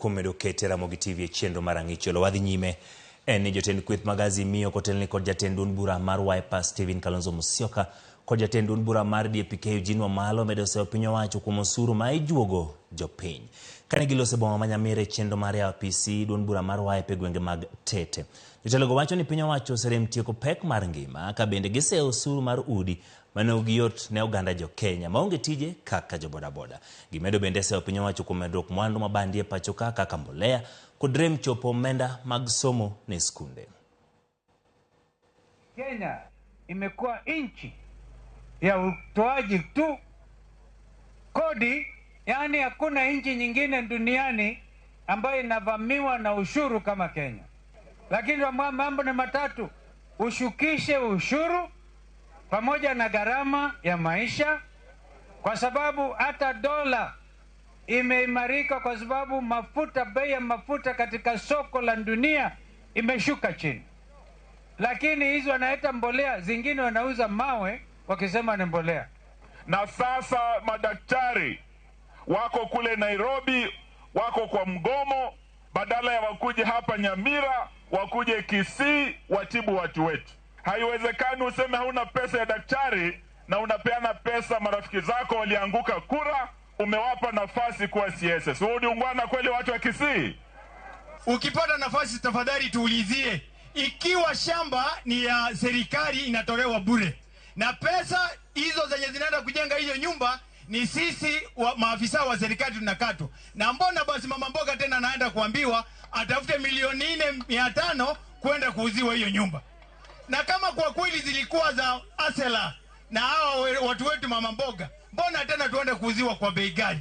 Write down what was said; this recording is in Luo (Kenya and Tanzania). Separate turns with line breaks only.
Kuom medo kete Ramogi TV e chenro mar Ang'icholo. Wadhi nyime en ni jotend kweth mag Azimio kotelni kod jatend duond bura mar Wiper Stephen Kalonzo Musyoka kod jatend duond bura mar DAP-K Eugene Wamalwa omedo seyo piny owacho kuom osuru ma ijuogo jopiny. Kane giloso e boma ma Nyamira e chenro mar yawo apisi duond bura mar Wiper e gwenge mag Tete. Jotelogo wacho ni piny owacho oserem tieko pek mar ngima ka bende giseyo osuru mar udi ma nengogi yot ne oganda jo Kenya maonge tije kaka jo bodaboda. Gimedo bende seyo piny owacho kuom medruok mwandu mabandi e pacho ka kaka mbolea kod rem chopo omenda mag somo ne skunde.
Kenya imekuwa nchi ya utoaji tu kodi, yaani hakuna nchi nyingine duniani ambayo inavamiwa na ushuru kama Kenya. Lakini mambo ni matatu: ushukishe ushuru pamoja na gharama ya maisha, kwa sababu hata dola imeimarika, kwa sababu mafuta, bei ya mafuta katika soko la dunia imeshuka chini. Lakini hizi wanaleta mbolea, zingine wanauza mawe wakisema ni mbolea.
Na sasa madaktari wako kule Nairobi, wako kwa mgomo, badala ya wakuje hapa Nyamira, wakuje Kisii watibu watu wetu. Haiwezekani useme hauna pesa ya daktari na unapeana pesa marafiki zako walianguka kura, umewapa nafasi kuwa CSS. Wewe ni ungwana kweli watu wa Kisii?
Ukipata nafasi tafadhali tuulizie ikiwa shamba ni ya serikali inatolewa bure na pesa hizo zenye zinaenda kujenga hiyo nyumba ni sisi wa, maafisa wa serikali tunakatwa. Na mbona basi mama mboga tena anaenda kuambiwa atafute 4,500,000 kwenda kuuziwa hiyo nyumba? Na kama kwa kweli zilikuwa za asela na hawa watu wetu mama mboga, mbona tena tuende kuuziwa kwa bei ghali?